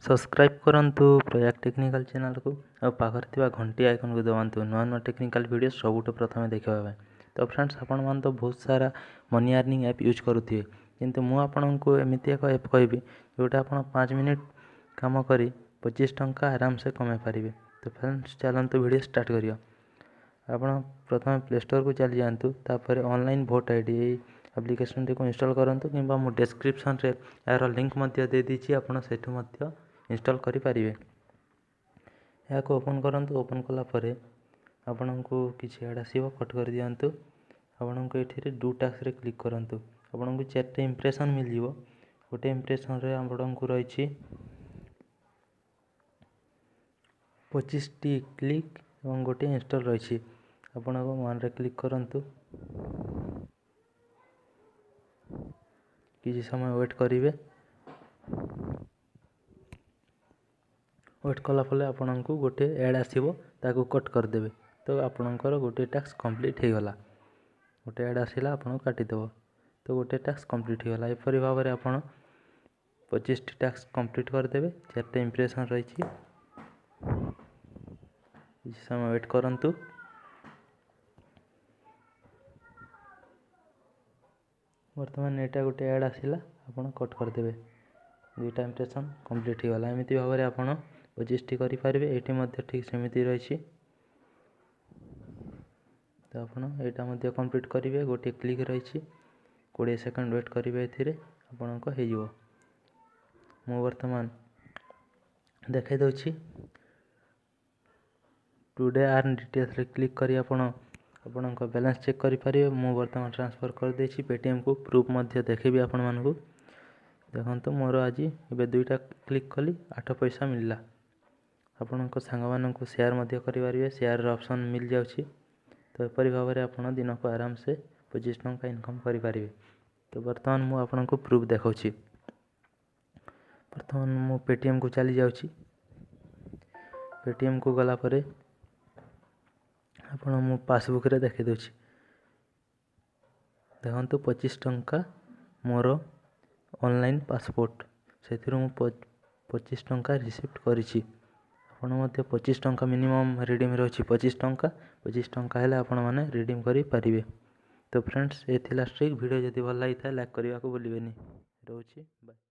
Subscribe କରନ୍ତୁ Prayag technical ଚ୍ୟାନେଲ୍କୁ ଆଉ ପାଖରେ ଥିବା ଘଣ୍ଟି ଆଇକନ୍କୁ ଦବାନ୍ତୁ ନୂଆ ନୂଆ ଟେକ୍ନିକାଲ୍ ଭିଡ଼ିଓ ସବୁଠୁ ପ୍ରଥମେ ଦେଖିବା ପାଇଁ। ତ ଫ୍ରେଣ୍ଡସ୍, ଆପଣମାନେ ତ ବହୁତ ସାରା ମନି ଆର୍ନିଂ ଆପ୍ ୟୁଜ୍ କରୁଥିବେ, କିନ୍ତୁ ମୁଁ ଆପଣଙ୍କୁ ଏମିତି ଏକ ଆପ୍ କହିବି ଯେଉଁଟା ଆପଣ 5 ମିନିଟ୍ କାମ କରି 25 ଟଙ୍କା ଆରାମସେ କମାଇ ପାରିବେ। ତ ଫ୍ରେଣ୍ଡସ୍, ଚାଲନ୍ତୁ ଭିଡ଼ିଓ ଷ୍ଟାର୍ଟ କରିବା। ଆପଣ ପ୍ରଥମେ ପ୍ଲେ ଷ୍ଟୋରକୁ ଚାଲିଯାଆନ୍ତୁ, ତାପରେ ଅନଲାଇନ୍ ଭୋଟ୍ I D ଏଇ ଆପ୍ଲିକେସନ୍ଟିକୁ ଇନଷ୍ଟଲ୍ କରନ୍ତୁ, କିମ୍ବା ମୁଁ ଡେସ୍କ୍ରିପସନ୍ରେ ଏହାର ଲିଙ୍କ୍ ମଧ୍ୟ ଦେଇଦେଇଛି, ଆପଣ ସେଠୁ ମଧ୍ୟ ଇନଷ୍ଟଲ୍ କରିପାରିବେ। ଏହାକୁ ଓପନ୍ କରନ୍ତୁ। ଓପନ୍ କଲା ପରେ ଆପଣଙ୍କୁ କିଛି ଆଡ଼୍ ଆସିବ, କଟ୍ କରିଦିଅନ୍ତୁ। ଆପଣଙ୍କୁ ଏଠିରେ ଡୁ ଟାସ୍କରେ କ୍ଲିକ୍ କରନ୍ତୁ। ଆପଣଙ୍କୁ 4ଟା ଇମ୍ପ୍ରେସନ୍ ମିଳିଯିବ। ଗୋଟେ ଇମ୍ପ୍ରେସନ୍ରେ ଆପଣଙ୍କୁ ରହିଛି 25ଟି କ୍ଲିକ୍ ଏବଂ ଗୋଟିଏ ଇନଷ୍ଟଲ୍ ରହିଛି। ଆପଣଙ୍କ ୱାନ୍ରେ କ୍ଲିକ୍ କରନ୍ତୁ, କିଛି ସମୟ ୱେଟ୍ କରିବେ। ୱେଟ୍ କଲା ପରେ ଆପଣଙ୍କୁ ଗୋଟେ ଆଡ଼୍ ଆସିବ, ତାକୁ କଟ୍ କରିଦେବେ। ତ ଆପଣଙ୍କର ଗୋଟେ ଟାସ୍କ କମ୍ପ୍ଲିଟ୍ ହେଇଗଲା। ଗୋଟେ ଆଡ଼୍ ଆସିଲା, ଆପଣଙ୍କୁ କାଟିଦେବ। ତ ଗୋଟେ ଟାସ୍କ କମ୍ପ୍ଲିଟ୍ ହେଇଗଲା। ଏପରି ଭାବରେ ଆପଣ 25ଟି ଟାସ୍କ କମ୍ପ୍ଲିଟ୍ କରିଦେବେ। 4ଟା ଇମ୍ପ୍ରେସନ୍ ରହିଛି, କିଛି ସମୟ ୱେଟ୍ କରନ୍ତୁ। ବର୍ତ୍ତମାନ ଏଇଟା ଗୋଟେ ଆଡ଼୍ ଆସିଲା, ଆପଣ କଟ୍ କରିଦେବେ। 2ଟା ଇମ୍ପ୍ରେସନ୍ କମ୍ପ୍ଲିଟ୍ ହେଇଗଲା। ଏମିତି ଭାବରେ ଆପଣ 25ଟି କରିପାରିବେ। ଏଇଠି ମଧ୍ୟ ଠିକ୍ ସେମିତି ରହିଛି। ତ ଆପଣ ଏଇଟା ମଧ୍ୟ କମ୍ପ୍ଲିଟ୍ କରିବେ। ଗୋଟିଏ କ୍ଲିକ୍ ରହିଛି, 20 ସେକେଣ୍ଡ ୱେଟ୍ କରିବେ, ଏଥିରେ ଆପଣଙ୍କ ହେଇଯିବ। ମୁଁ ବର୍ତ୍ତମାନ ଦେଖାଇ ଦେଉଛି। ଟୁଡେ ଆର୍ନ ଡିଟେଲ୍ସରେ କ୍ଲିକ୍ କରି ଆପଣ ଆପଣଙ୍କ ବାଲାନ୍ସ ଚେକ୍ କରିପାରିବେ। ମୁଁ ବର୍ତ୍ତମାନ ଟ୍ରାନ୍ସଫର୍ କରିଦେଇଛି ପେଟିଏମ୍କୁ, ପ୍ରୁଫ୍ ମଧ୍ୟ ଦେଖେଇବି ଆପଣମାନଙ୍କୁ। ଦେଖନ୍ତୁ, ମୋର ଆଜି ଏବେ 2ଟା କ୍ଲିକ୍ କଲି, 8 ପଇସା ମିଳିଲା। ଆପଣଙ୍କ ସାଙ୍ଗମାନଙ୍କୁ ସେୟାର ମଧ୍ୟ କରିପାରିବେ, ସେୟାରର ଅପସନ୍ ମିଳିଯାଉଛି। ତ ଏପରି ଭାବରେ ଆପଣ ଦିନକୁ ଆରାମସେ 25 ଟଙ୍କା ଇନକମ୍ କରିପାରିବେ। ତ ବର୍ତ୍ତମାନ ମୁଁ ଆପଣଙ୍କୁ ପ୍ରୁଫ୍ ଦେଖାଉଛି। ବର୍ତ୍ତମାନ ମୁଁ ପେଟିଏମ୍କୁ ଚାଲି ଯାଉଛି। ପେଟିଏମ୍କୁ ଗଲା ପରେ ଆପଣ ମୁଁ ପାସବୁକ୍ରେ ଦେଖାଇ ଦେଉଛି। ଦେଖନ୍ତୁ, 25 ଟଙ୍କା ମୋର ଅନଲାଇନ୍ ପାସପୋର୍ଟ, ସେଥିରୁ ମୁଁ 25 ଟଙ୍କା ରିସିପ୍ଟ କରିଛି। ଆପଣ ମଧ୍ୟ 25 ଟଙ୍କା ମିନିମମ୍ ରିଡ଼ିମ୍ ରହିଛି 25 ଟଙ୍କା। 25 ଟଙ୍କା ହେଲେ ଆପଣମାନେ ରିଡ଼ିମ୍ କରିପାରିବେ। ତ ଫ୍ରେଣ୍ଡସ୍, ଏ ଥିଲା ଟ୍ରିକ୍। ଭିଡ଼ିଓ ଯଦି ଭଲ ଲାଗିଥାଏ, ଲାଇକ୍ କରିବାକୁ ଭୁଲିବେନି। ରହୁଛି, ବାଏ।